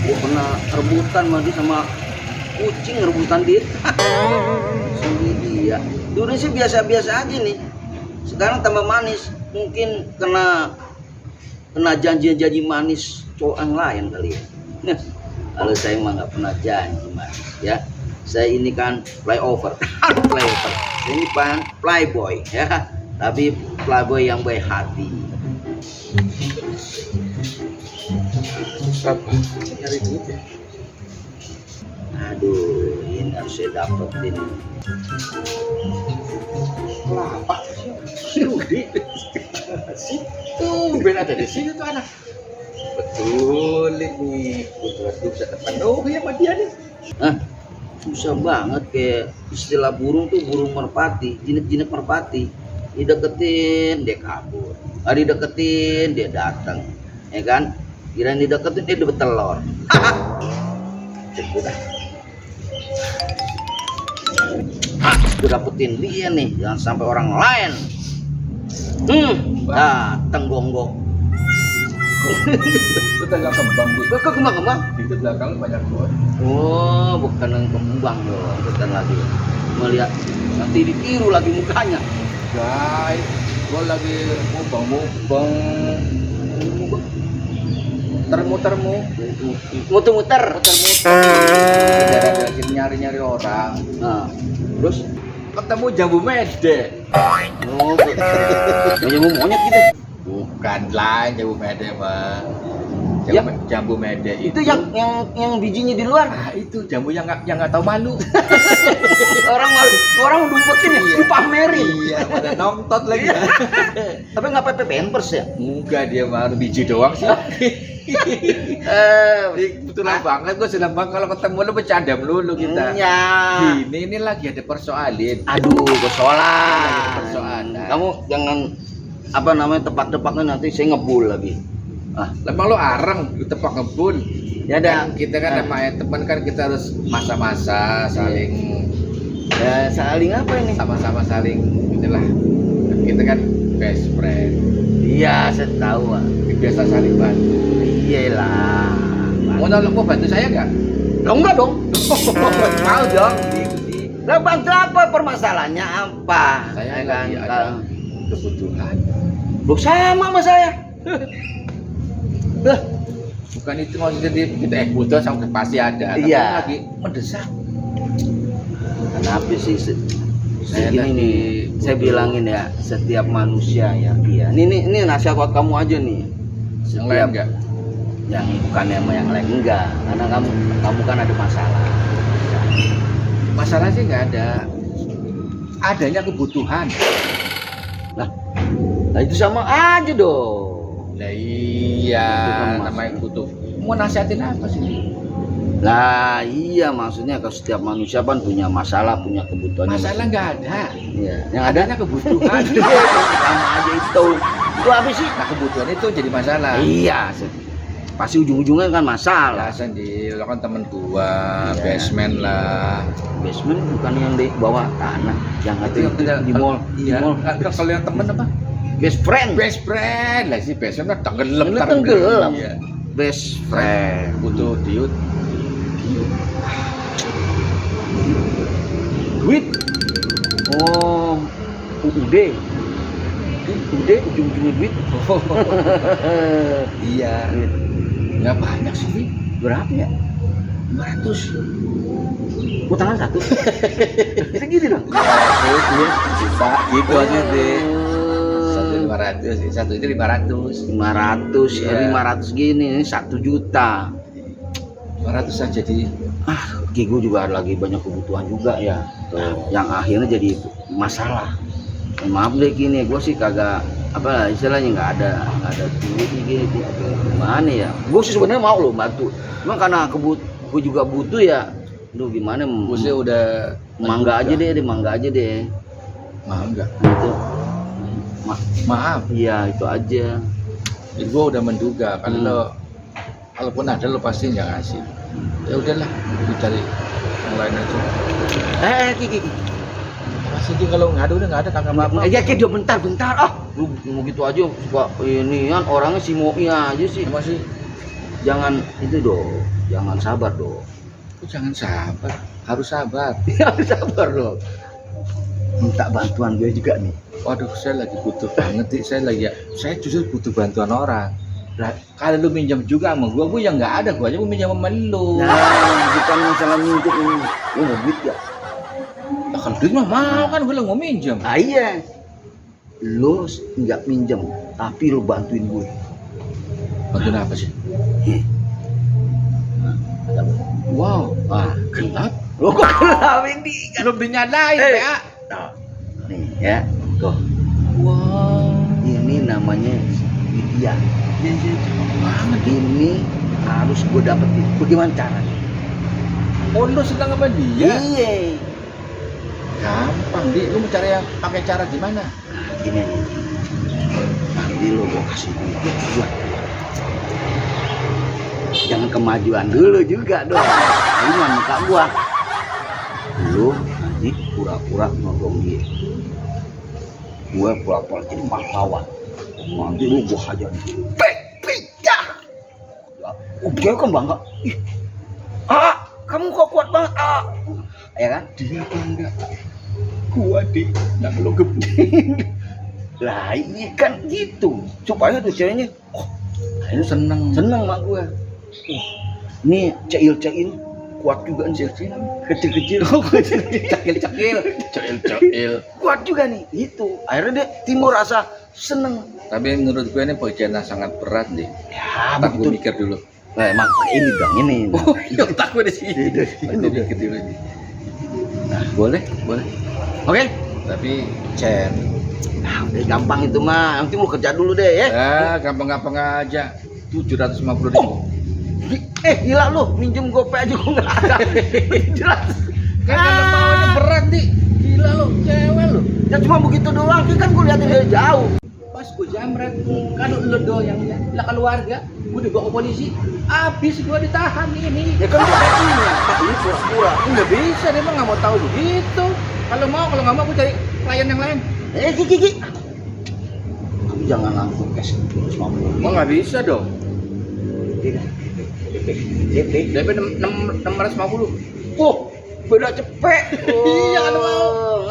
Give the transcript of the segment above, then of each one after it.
Gua pernah rebutan sama kucing, rebutan dia. Sini dia. Dulu sih biasa-biasa aja nih. Sekarang tambah manis. Mungkin kena janji jadi manis cowok yang lain kali ya. Kalau saya mah nggak pernah janji manis ya. Saya ini kan flyover. Flyover. Ini kan playboy ya. Tapi playboy yang baik hati. Nyari duit ya. Aduh, ini harus saya dapetin. Kelapa si Rudi. Tumben ada di sini tuh anak. Betul ini. Betul bisa terpenuhi sama dia nih. Hah? Susah banget kayak istilah burung tuh burung merpati, jinak-jinak merpati. Dideketin dia kabur. Dideketin dia datang. Ya kan? Kirain dideketin dia dapat telur. Udah. Gue dapetin dia nih, jangan sampai orang lain. Dateng gonggong. Itu tanggal kembang bu. Kok kembang-kembang? Itu belakang banyak buah. Oh, bukan yang kembang loh, bukan lagi. Melihat nanti ditiru lagi mukanya. Guys, gua lagi mubang termu Muter-muter. lagi nyari orang. Nah, terus Ketemu jambu mede. oh, jambu monyet gitu. Bukan lah jambu mede mah. Ya. Jambu mede Itu yang bijinya di luar. Ah, itu jambu yang nggak tahu malu. Orang malu, orang dumpetin ya, dipamerin. Iya, pada nongtot lagi. Tapi nggak pakai pampers ya? Enggak, dia mah biji doang sih. Kebetulan banget, gue senang banget kalau ketemu lu bercanda melulu kita. Ya. Ini lagi ada persoalin. Aduh, persoalan. Persoalan. Kamu jangan apa namanya tepak-tepaknya nanti saya ngebul lagi. Lemang lo areng, lu tepak ngebul. Ya ada. Kita kan namanya teman kan kita harus masa-masa saling Ya saling apa ini? sama-sama saling inilah. Kita kan best friend. Iya, saya tahu. Biasa saling bantu. Iyalah. Mau bantu saya nggak? Lo enggak dong? Mau dong. Lah bantu apa? Permasalahannya apa? Saya Ya lagi ada kebutuhan. Loh sama saya. Lah, Bukan itu maksudnya kita butuh sampai pasti ada. Tapi Iya. lagi mendesak. kenapa sih Saya gini lagi nih? Saya butuh. bilangin ya, setiap manusia ya, iya. Ini nasihat buat kamu aja nih. Yang lain nggak? Yang bukan yang lain enggak, karena kamu kan ada masalah. Masalah sih nggak ada. Adanya kebutuhan. Nah itu sama aja dong. Nah iya, Kebutuhan namanya butuh. Mau nasihatin apa sih? Lah iya, maksudnya kalau setiap manusia kan punya masalah, punya kebutuhan. Masalah nggak ada. Iya, yang ada Adanya kebutuhan. sama aja itu. Itu apa sih? Nah kebutuhan itu jadi masalah. Iya, pasti ujung-ujungnya kan masalah. Alasan lo kan temen gua, Iya. basement lah. Basement bukan yang di bawah tanah, yang Itu yang tidak di mall. Iya. Di mall. Kalau yang temen apa? Best friend. Best friend lah sih, basement kan tenggelam. Lu tenggelam. Iya. Best friend. Butuh duit. Duit. Oh, UUD. UUD ujung-ujungnya duit. Iya. Duit. Nggak banyak sih, Wi. Berapa ya? 500. Utangan satu. Segitu dong. 100 juta gitu aja deh. Oh. 1.500 sih, satu itu 500. 500 ya, Iya. 500 gini, ini 1 juta. 500 aja di Gue juga lagi banyak kebutuhan juga ya. Tuh, yang akhirnya jadi masalah. Maaf deh gini, gue sih kagak apa istilahnya nggak ada duit gini gimana ya. Gue sih sebenarnya mau lo bantu, cuma karena gue juga butuh ya. Duh gimana? gue sih udah Mangga aja deh, mangga aja deh. Maaf enggak? Itu. Maaf, Iya itu aja. gue udah menduga kalau lo kalaupun ada lo pasti nggak ngasih. Ya udahlah, dicari yang lain aja. Kiki. Pasti dia kalau nggak ada udah nggak ada kagak apa-apa. Ya dia bentar. Lu mau gitu aja suka inian orangnya si Moi aja sih. Masih jangan itu dong, jangan sabar dong. Oh, jangan sabar, harus sabar. Harus sabar dong. Minta bantuan gue juga nih. Waduh, saya lagi butuh banget nih. Saya justru butuh bantuan orang. Lah, kalau lu minjam juga sama gue yang nggak ada, gue aja mau minjam sama lu. Nah, bukan masalah minjem ini. Lu mau duit ya? Lah, kalau duit mah mau kan gue mau minjam. Ah, iya. Lu nggak minjem, tapi lu bantuin gue. Bantuin apa sih? Ada apa? Wow, gelap. Lo kok gelap ini? Belum dinyalain, Eh. PA. Nah, nih ya, tuh. Wow, Ini namanya Lydia. ya cepet banget. Ini harus gue dapetin. Bagaimana caranya? Oh, lu sedang apa dia? Iya. Gampang, Di. Lu mau cari yang pakai cara gimana? Nah, gini aja. Nanti lo gue kasih duit buat dia. Jangan kemajuan dulu juga dong. Ini mah muka gua. Lu nanti pura-pura nolong dia. Gua pura-pura jadi pahlawan. Nanti lu gua hajar. Pecah. Dia kan bangga. Ih. Kamu kok kuat banget. Ya kan? Dia bangga. Gua di nggak lo gede. Lah ini kan gitu. Supaya tuh ceweknya Lu seneng. seneng mak gua. Ini ceil-ceil kuat juga nih ceil kecil-kecil. Cil. Kuat juga nih itu. Akhirnya dia timbul rasa seneng. Tapi menurut gue ini pekerjaan yang sangat berat, Di. Ya Tak gue begitu. mikir dulu. Nah, emang ini dong ini. Tak gue di sini. Gue mikir dulu, Di. Nah, boleh. Oke. Tapi Chen, Nah, udah gampang itu mah. Nanti lu kerja dulu deh ya. gampang-gampang aja. 750.000. Gila lu, minjem gopay aja gua enggak ada. Jelas. Kan kalau maunya berat, Di. Gila lo, cewek lo. Ya cuma begitu doang, kan gua liatin dari jauh. Pas gue jamret, kalau lo doang ya, lah keluarga, gue dibawa ke polisi, habis gue ditahan ini. Ya kan gua pastinya, tapi ini pura-pura. Nggak bisa, dia mah nggak mau tahu begitu. Kalau nggak mau, gue cari klien yang lain. Kiki. Kamu jangan langsung cash 250. Oh, nggak bisa dong. DP. DP 650. Oh, beda cepet. Iya, kan mau.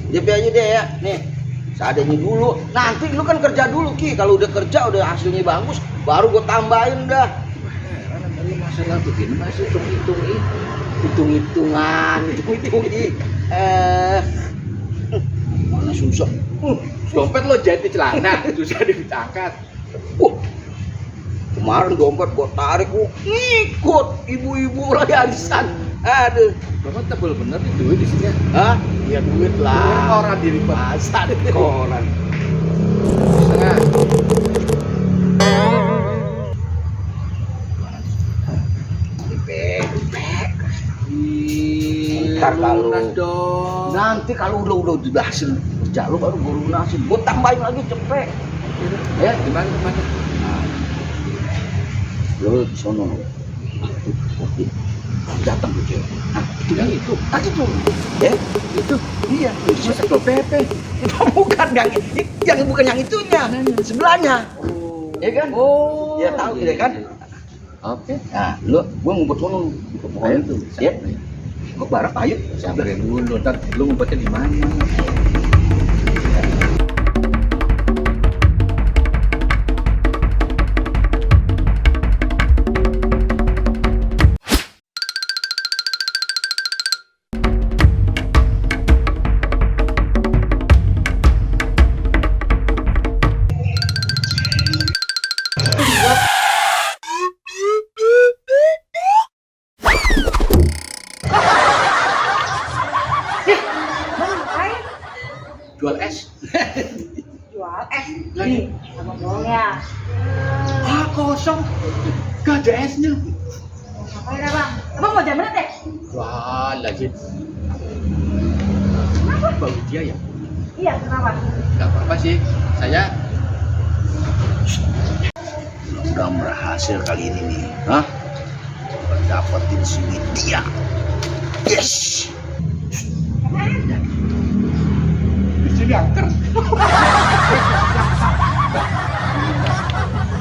DP aja deh ya. Nih, seadanya dulu. Nanti lu kan kerja dulu Ki. Kalau udah kerja udah hasilnya bagus, baru gue tambahin dah. Heran dari masalah begini masih Hitung-hitungan. Mana susah. dompet lo jahit di celana, susah diangkat. Kemarin dompet gua tarik, gua ngikut ibu-ibu lagi arisan. Aduh. Bapak tebel bener nih duit di sini. Hah? Ya duit lah. Koran diri Masa deh koran. Setengah. Ntar kalau- Lunas dong. Nanti kalau udah berhasil kerja lu baru gua lunasin. Gua tambahin lagi cepet. Ya, Gimana? lu di sono. Oke. Datang ke cewek. Nah, Yang itu. tadi tuh. Ya, Itu. iya. Itu Satpol PP. Itu bukan yang bukan yang itunya, sebelahnya. Ya kan? Oh. Ya tahu ya kan? Oke. Nah, gua ngumpet sono di pohon tuh. Ya. Gua bareng ayo. Samperin dulu, ntar lu ngumpetnya di mana? Jual es. Jual nih sama bohongnya. Kosong. Gak ada esnya. Ngapain abang? Abang mau jam berapa deh? Wah, lagi. Kenapa bau dia ya? Iya, kenapa? Gak apa-apa sih. Saya Udah berhasil kali ini nih. Hah? Dapetin si Lydia. Yes. di sini angker.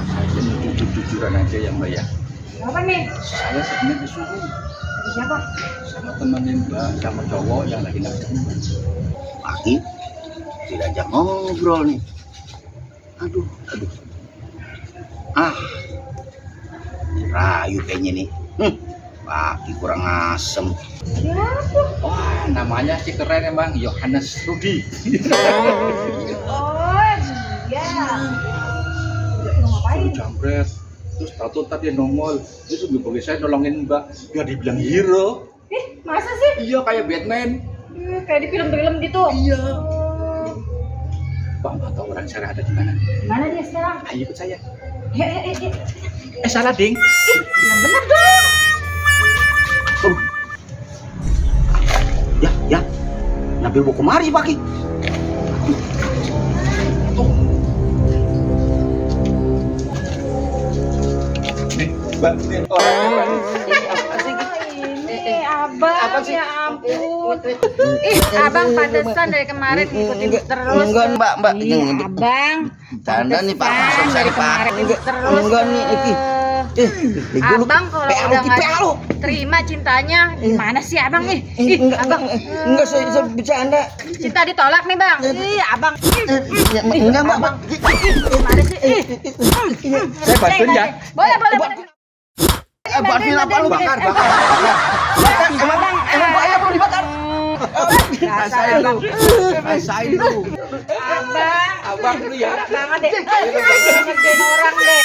Saya jujur-jujuran aja Mbak ya. Apa nih? Saya sebenarnya disuruh Ada siapa? sama temannya Mbak, sama cowok yang lagi naksir Mbak. Pagi tidak ajak ngobrol nih. Aduh. Ah, rayu kayaknya nih. Pagi kurang asem. Siapa? Wah, namanya sih keren emang, Yohanes Rudi. Oh, iya. Mau ngapain? Jambret. Terus tahu tadi nongol, terus bagi saya nolongin Mbak, biar dibilang hero. Ih, masa sih? Iya kayak Batman. Kayak di film-film gitu. Iya. Oh. Mbak mau tahu orang Sarah ada di mana? Gimana dia sekarang? Ayo ikut saya. Ya. Salah ding. Yang bener dong. Ya. Nabil mau kemari pagi. Nih, Mbak, ini orangnya Mbak. Ini abang, ya ampun. Ih, abang pantesan dari kemarin ngikutin terus. Enggak, Mbak. Ih, abang. Canda nih, Pak. Pantesan dari kemarin ngikut terus. Enggak nih, Iki. Abang kalau udah nggak terima cintanya, gimana sih abang nih? Enggak, saya bercanda. Cinta ditolak nih bang. Ih, abang. Enggak, Mbak. Gimana sih? Saya bantuin ya. Boleh. Bantuin apa lu? Bakar. Emang Pak ya perlu dibakar? Rasain lu. Rasain lu. Abang lu ya. Banget deh. Ngerjain orang deh.